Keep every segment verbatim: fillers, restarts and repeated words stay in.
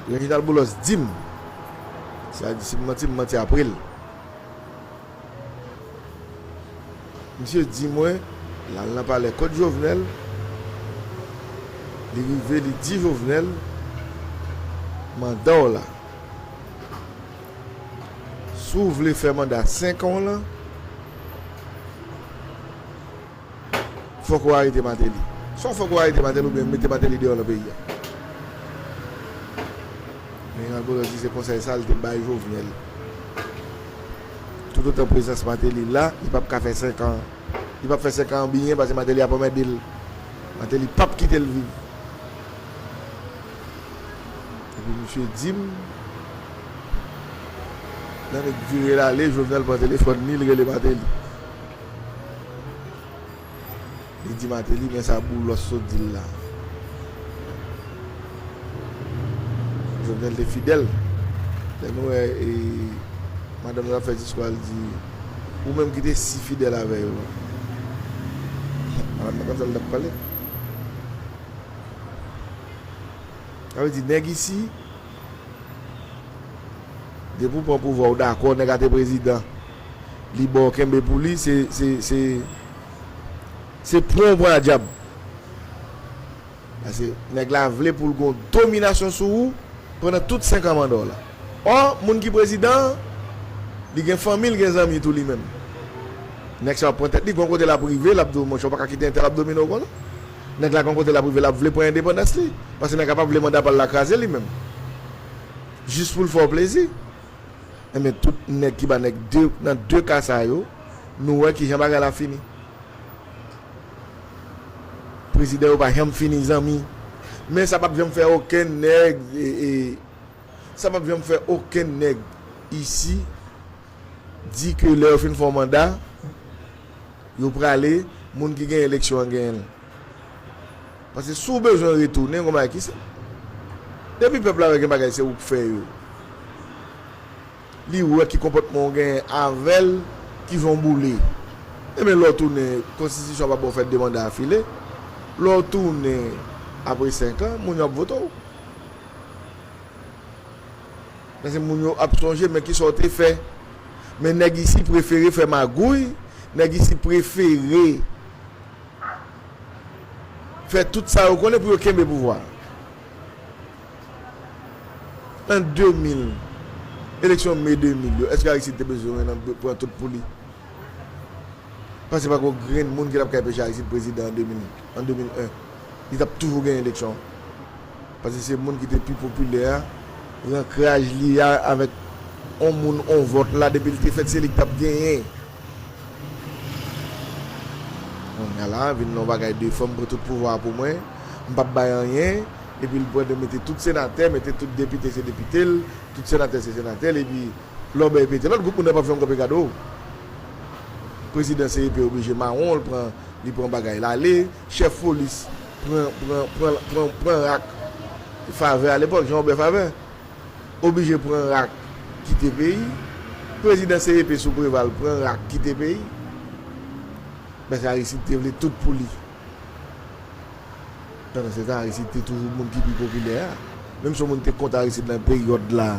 Reginald Boulos di m, sa di si m manti, m manti apre l. Misye di mwen, l al nan palè kot Jovenel, li rive, li di Jovenel, manda w la. Si w vle fè manda senk an w lan, fòk ou arete Martelly. Swa fòk ou arete Martelly oubyen mete Martelly deyò nan peyi a. Men Reginald Boulos di se konsèy sa l te bay Jovenel. Toutotan prezans Martelly la, li p ap ka fè senk an. Li p ap fè senk an byen paske Martelly ap anmède l. Martelly p ap kite l viv. Epi misye di m, lè nèg vire l ale, Jovenel pran telefòn li, l rele Martelly. Li di Martelly, men sa Boulos sot di l la. Jovenel te fidèl. Lè nou wè, e, madanm nan ap fè diskou a, l di, ou menm ki te si fidèl avè yo. Madanm nan konn sa l t ap pale. Sa vle di, nèg isi, depi w pran pouvwa, w dakò, nèg la te prezidan, li ba w kenbe pou li, se, se, se, se pran w pran adyab. Paske nèg la vle pou l gon dominasyon sou ou pandan tout senk an manda w la. Ò, moun ki prezidan an, li gen fanmi, l gen zanmi tou li menm. Nèg sa ap pran tèt li, gon kote l ap rive, l ap di w, monchè, w pa ka kite entèl ap domine w konsa. Nèg la gon kote l ap rive, l ap vle pran endepandans li. Paske nèg la pa vle manda pa l la kraze li menm. Jis pou l fè w plezi. Enben, tout nèg ki ba nèg de, nan de ka sa yo, nou wè kijan bagay la fini. Prezidan yo pa janm fini zanmi. Men sa p ap janm fè okenn nèg, e, e, sa p ap janm fè okenn nèg isi di ke lè yo fin fè yon manda, yo prale, moun ki genyen eleksyon an genyen l. Paske si w bezwen retounen, gon bagay ki senp. Depi pèp la wè gen bagay se ou k fè yo. Li wè ki konpòtman w genyen avè l ki fè w boule. Ebyen, lè w tounen, konstitisyon an pa ba w fè de manda afile. Lè w tounen apre senk an, moun yo ap vote w. Paske moun yo ap sonje, men kisa w te fè. Men nèg isi prefere fè magouy, nèg isi prefere fè tout sa yo konnen pou yo kenbe pouvwa a. An de mil, eleksyon me de mil yo, èske Aristide te bezwen nan pran tout pou li? Paske pa gen yon grenn moun ki t ap ka anpeche Aristide prezidan an de mil, an de mil en. Li t ap toujou genyen eleksyon. Paske se moun ki te pi popilè a, rankraj li a avèk yon moun, yon vòt la, depi l te fèt, se li k t ap genyen. Kounye a la, vin nan yon bagay de fò, m pran tout pouvwa a pou mwen, m p ap bay anyen, epi l pran de mete tout senatè, mete tout depite se depite l, tout senatè se senatè l, epi lè w bay pete, lòt gwoup moun nan p ap janm kanpe gade w. Prezidan C E P oblije mawon, l pran, li pran bagay l ale, chèf polis pran, pran, pran, pran, pran rak Favè alepòk, Jean Robert Favè, oblije pran rak kite peyi. Prezidan C E P sou Preval pran rak kite peyi. Paske Aristide te vle tout pou li. Pandan se tan, Aristide te toujou moun ki pi popilè a. Menm si yon moun te kont Aristide nan peryòd la,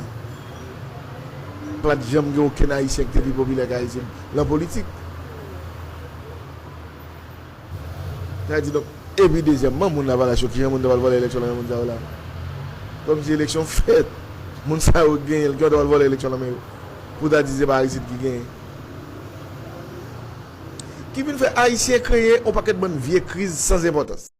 pa t janm gen okenn Ayisyen ki te pi popilè ke Aristide nan politik. Sa vle di, donk, epi dezyèmman, moun Lavalas yo, kijan moun ta pral vòlè eleksyon nan men moun sa yo la? Kòmsi eleksyon fèt, moun sa yo genyen l, kijan w ta pral vòlè eleksyon nan men yo? Pou w ta di se pa Aristide ki genyen. Ki vin fè Ayisyen kreye yon pakèt bann vye kriz san enpòtans.